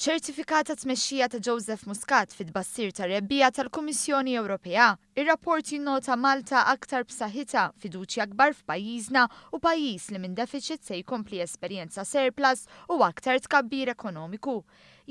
Ċertifikat ta' tmexxija ta' Joseph Muscat fit-tbassir tar-rebbiegħa tal-Kummissjoni Ewropea. Ir-rapport jinnota Malta aktar b'saħħitha, fiduċja akbar f'pajjiżna u pajjiż li minn defiċit se jkompli jesperjenza surplus u aktar tkabbir ekonomiku.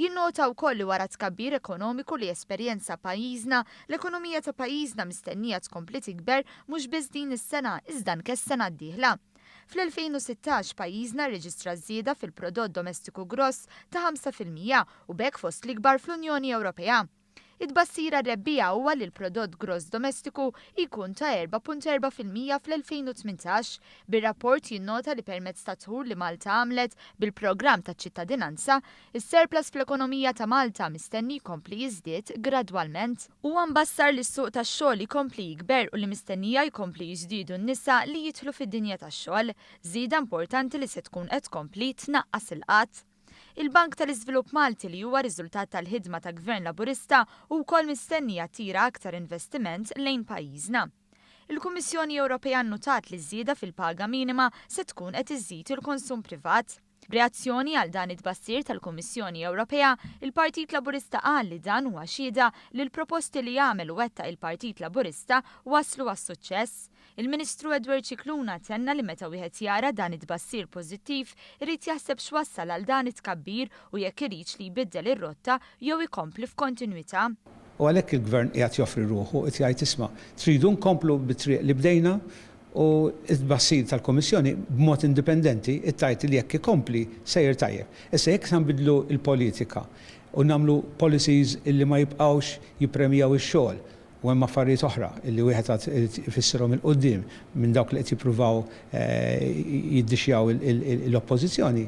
Jinnota wkoll li wara t-tkabbir ekonomiku li esperjenza pajjiżna, l-ekonomija ta' pajjiżna mistennija tkompli tikber mhux biss din is-sena iżda anke s-sena d-dieħla. Fl-2016 pajjiżna rreġistra żieda fil-prodott domestiku gross ta' 5% u b'hekk fost l-ikbar fl-Unjoni Ewropea. It-tbassir għar-rebbiegħa huwa li l-prodott gross domestiku jkun ta' 4.4% fl-2018, bir-rapport jinnota li permezz tad-dħul li Malta għamlet bil-programm taċ-ċittadinanza, is-surplus fl-ekonomija ta' Malta mistenni jkompli jiżdied gradwalment. Huwa mbassar li s-suq tax-xogħol ikompli jikber u li mistennija jkompli jiżdiedu n-nisa li jidħlu fid-dinja tax-xogħol, żieda importanti li se tkun qed tkompli tnaqqas il-qgħad. Il-Bank tal-Iżvilupp Malti li huwa riżultat tal-ħidma ta' Gvern Laburista hu wkoll mistenni jattira aktar investiment lejn pajjiżna. Il-Kummissjoni Ewropea nnutat li ż-żieda fil-paga minima se tkun qed iżżid il-konsum privat. B'reazzjoni għal dan it-tbassir tal-Kummissjoni Ewropea, il-Partit Laburista qal li dan huwa xhieda li l-proposti li għamel u wettaq il-Partit Laburista wasslu għas-suċċess. Il-Ministru Edward Scicluna tenna li meta wieħed jara dan it-tbassir pożittiv irid jaħseb x'wassal għal dan it-tkabbir u jekk iridx li jbiddel ir-rotta jew ikompli f'kontinwità. U għalhekk il-Gvern qiegħed joffri ruħu, qed jgħid isma' tridu nkomplu bit-triq li bdejna u t-tbassir tal-Kummissjoni b'mod indipendenti tgħid li jekk ikompli sejjer tajjeb. Issa jekk se nbiddlu l-politika u nagħmlu policies illi ma jibqgħux jippremjaw ix-xogħol u hemm affarijiet oħra illi wieħed għad irid ifissirhom 'il quddiem minn dawk li qed jippruvaw jiddixxjaw l-Oppożizzjoni,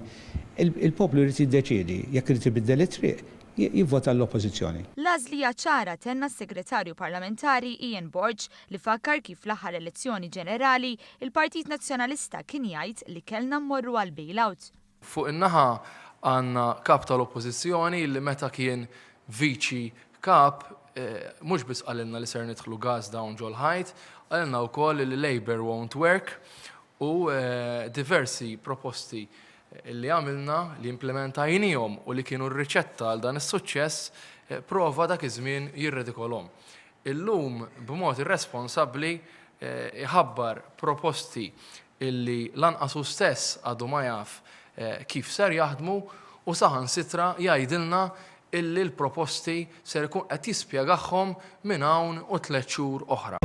il-poplu jrid jiddeċiedi jekk irid ibiddel it-triq jivvota l-Oppożizzjoni. L-għażla hija ċara, tenna s-Segretarju Parlamentari Ian Borg li fakkar kif fl-aħħar elezzjoni ġenerali, il-Partit Nazzjonalista kien jgħid li kellna mmorru għal bailout. Fuq in-naħa għandna Kap tal-Oppożizzjoni li meta kien Viċi Kap mhux biss qalilna li ser nidħlu gas down ġol-ħajt, qalilna wkoll li Labour won't work u diversi proposti li għamilna, li implimentajniehom u li kienu r-riċetta għal dan is-suċċess, prova dak iż-żmien jirredikolhom. Illum b'mod irresponsabbli jħabbar proposti illi lanqas hu stess għadu ma jaf kif ser jaħdmu u saħansitra jgħidilna illi l-proposti ser ikun qed jispjegahom minn hawn u tlett xhur oħra.